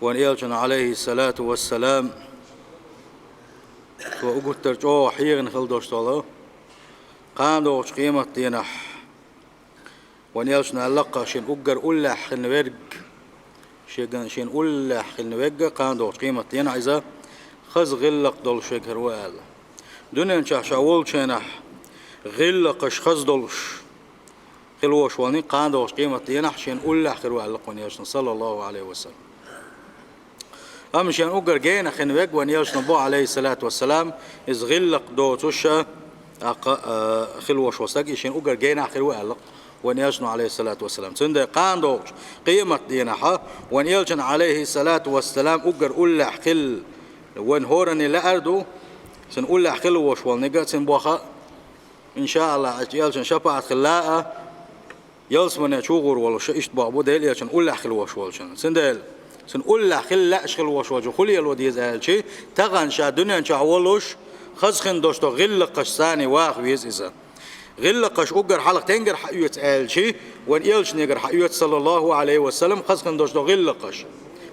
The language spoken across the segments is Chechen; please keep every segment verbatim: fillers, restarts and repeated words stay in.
Вайн Элчано, Ӏалайхи ссалату вассалам, цо уггар чӀогӀа хьехам хила долуш долу кхана догӀучу къематдийнахь. Вайн Элчано аьлла-кх, шен уггар уллехь хилла верг, шен, шен уллехь хилла верг кхана догӀучу къематдийнахь иза хаза гӀиллакх долуш верг хир ву аьлла. Дуьнен чохь ша волчу хенахь гӀиллакхаш хаза долуш хила волуш волу кхана догӀучу къематдийнахь шен уллехь хир ву аьлла-кх вайн Элчано, саллаллаху Ӏалайхи ва саллам. Амма шен уггар генахь хилла верг, вайн Элчано боху, Ӏалайхи ссалату вассалам, иза гӀиллакх доцуш а, а, хила волуш волу стаг, и шен уггар генахь хир ву аьлла-кх вайн Элчано, Ӏалайхи ссалату вассалам. Цундела кхана догӀучу къематдийнахь вайн Элчано, Ӏалайхи ссалату вассалам, уггар уллехь хилла вайн хӀоранна лаьар ду, цуьнан уллехь хила волуш волу стаг, цуьнан боху, иншааллахӀ, Элчан шапаӀат хилла а, ялсамане чу гӀур волуш, иштта боху бу Делан Элчан уллехь хила волуш волчун. Цундела цуьнан уллехь хила лаьаш хила волуш волчу хӀун лело деза аьлча, тахана ша дуьнен чохь волуш, хаза хин долуш долу гӀиллакхаш царний ваха веза иза. ГӀиллакхаш уггар хьалха тенгара хьаоьцу аьлча, вайн Элчанегара хьаоьцу, саллаллаху Ӏалайхи ва саллам, хаза хин долуш долу гӀиллакхаш.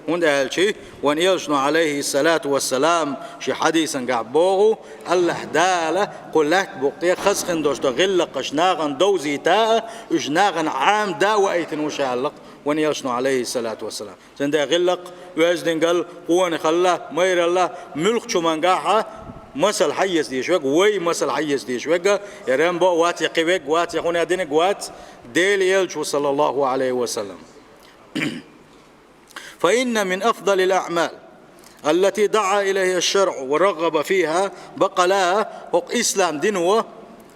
ХӀунда аьлча вайн Элчано, Ӏалайхи ссалату вассалам, шен хьадисан гахь боху, АллахӀ Дала кху лаьтта букъа тӀе хаза хин долуш долу гӀиллакхаш нахана довзийта а, уьш нахана Ӏамада а ваийтина ву ша аьлла-кх вайн Элчано, Ӏалайхи ссалату вассалам. Цундела гӀиллакх, оьздангалла, къонахалла, майралла, муьлххачу хӀумангахь а масал хьаэца дезаш верг, вай масал хьаэца дезаш верг, я Рэмбо а вац, я кхин верг вац, я хӀун а динарг вац, Делан Элча ву, саллаллаху Ӏалайхи ва саллам. فإن من أفضل الأعمال التي دعا إليها الشرع ورغب فيها, баккъала а хӀокху ислам дино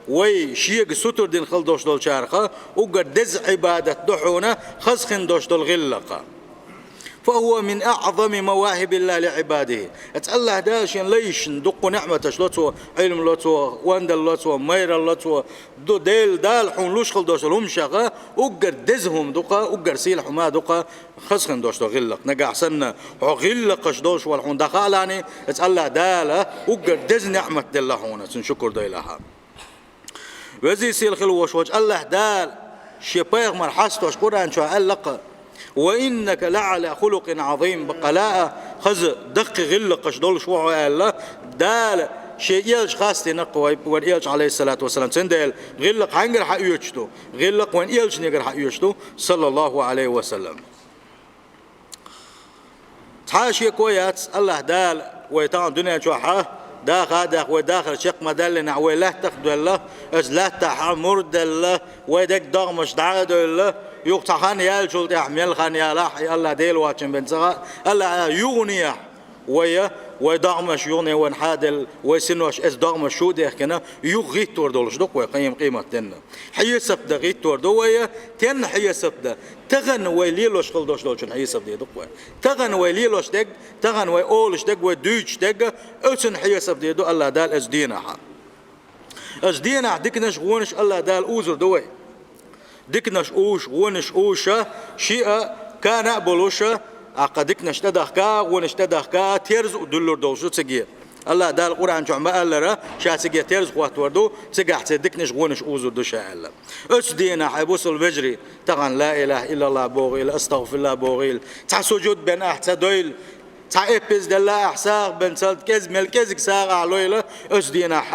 вай шега сутара дина хила долуш долчарах уггар деза Ӏибадат ду хьуна хаза хин долуш долу гӀиллакх. فهو من أعظم مواهب الله لعباده. Эцу АллахӀ Дала шен лайшна дуккха неӀматаш ло Цо, Ӏилма ло Цо, вандал ло Цо, майралла ло Цо, ду Дела Дала хьуна луш хила долуш долу хӀуманашах уггар деза хӀума ду-кх, уггар сийлахь хӀума ду-кх хаза хин долуш долу гӀиллакх. Нагахь санна хьо гӀиллакхаш долуш вала хьуна дӀахаалахь, эцу АллахӀ Дала уггар деза неӀмат делла хьуна, цуьнан шукур дойла хьан. Везий-сийлахь хила волуш волчу АллахӀ Дала шен пайхамар хьастош Къуръан чохь аьлла-кх: وإنك لعلى خلق عظيم, баккъала а хаза даккхий гӀиллакхаш долуш ву хьо аьлла, Дала шен элча хастийна-кх вай, вайн элча, Ӏалайхи ссалату вассалам. Цундела гӀиллакх хьаьнгара хьаоьцуш ду? ГӀиллакх вайн элчанегара хьаоьцуш ду, саллаллаху Ӏалайхи ва саллам. Цхьа а шеко яц, АллахӀ Дала вай тахана дуьнен чохь а даха а даьхна, вай дахар чекх ма-даьллинехь, вай лаьттах а доьлла, оцу лаьттахь а мур а делла, вай дерг догӀмаш дӀа а девлла, юха цхьа хан яьллачул тӀаьхьа мел хан ялахь, и АллахӀ Дела воцчун бен ца хаьа, АллахӀ юханехь вай, вай догӀмаш юхане вайна хьаделла, вай синош эцу догӀмаша чу а дехкина, юха гӀиттор долуш ду-кх вай къем-, къематдийнахь. Хьесап дан гӀиттор ду вай, тенна хьесап дан? Тахана вай лелош хила долуш долчун хьесап дийр ду-кх вай. Тахана вай лелош дерг, тахана вай олуш дерг, вай дуьйцуш дерг, оцун хьесап дийр ду АллахӀ Дала оцу дийнахь. Оцу дийнахь диканаш, вонаш АллахӀ Дала узур ду вай. Диканаш уш, вонаш уш, шиъ а, кана а болуш, аккха диканаш тӀедахка, вонаш тӀедахка, терза а дуьллур долуш ду циге. АллахӀ Дала Къуръан чохь ма-аллара, Ша циге терза хӀоттор ду, цигахь церан диканаш, вонаш узур ду Ша аьлла. Оцу дийнахь, хьайн бусалба вежарий, тахана ла илахӀа иллаллахӀ бохийла, астагӀфируллахӀ бохийла, цхьа сужуд бен ахь ца дойла, цхьа эппиз делла ахь сагӀа бен ца, кӀез-, мел кӀезиг сагӀа ахь лойла, оцу дийнахь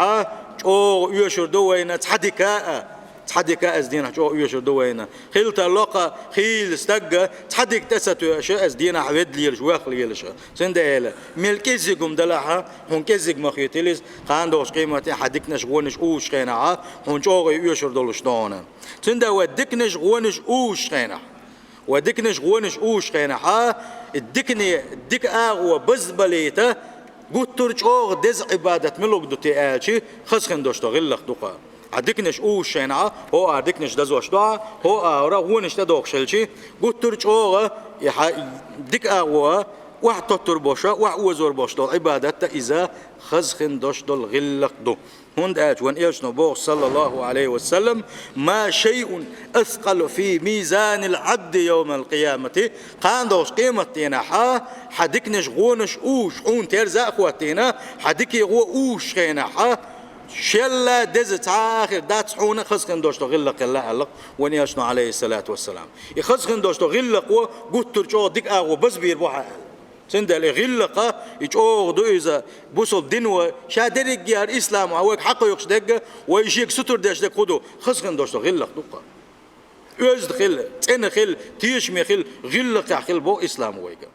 чӀогӀа оьшур ду вайна цхьа дика а, цхьа дика а оцу дийнахь чӀогӀа оьшур ду вайна. Хила тарло-кх хийла стаг цхьа дика тӀе ца тоьуш, оцу дийнахь ведда лелаш, вехла лелаш. Цундела, мел кӀезиг хӀума делахь а, хьуна кӀезиг ма хетийла иза, кхана догӀучу къематдийнахь хьан диканаш, вонаш узучу хенахь а, хьуна чӀогӀа оьшур долуш ду хьуна. Цундела вай диканаш, вонаш узучу хенахь, вай диканаш, вонаш узучу хенахь а, и дикане, дика агӀо базбалийта, гуттар а чӀогӀа деза Ӏибадат муьлха ду те аьлча, хаза хин долуш долу гӀиллакх ду-кх. Хьан диканаш узучу хенахь а, хӀокхара диканаш дазош ду хьан, хӀокхара вонаш тӀедогӀуш хилча, гуттар а чӀогӀа и хьан дика агӀо охьатоттур болуш, охьаозор болуш долу Ӏибадат а иза хаза хин долуш долу гӀиллакх ду. ХӀунда аьлча вайн элчано боху, саллаллаху Ӏалайхи ва саллам: ما شيء أثقل في ميزان العبد يوم القيامة. Кхана догӀучу къематдийнахь хьан диканаш, вонаш уш, хьуна терза а хӀоттийна, хьан дикий, гӀо узучу хенахь а, шелла деза цхьа а хир дац хьуна хаза хин долуш долу гӀиллакх хилла аьлла вайн элчано, Ӏалайхи ссалату вассалам. И хаза хин долуш долу гӀиллакхо гуттар а чӀогӀа дика агӀо базбийр бу хьан аьлла. Цундела и гӀиллакх, и чӀоагӀа ду иза, бусалба дино, ша дерриге яр ислам а вайга хьакхойкхуш дерг, вай шега сутара деш дерг хӀун ду, хаза хинна долуш долу гӀиллакх ду-кх. Оьзда хила, цӀена хила, тешаме хила, гӀиллакхехь хила боху ислам вайга.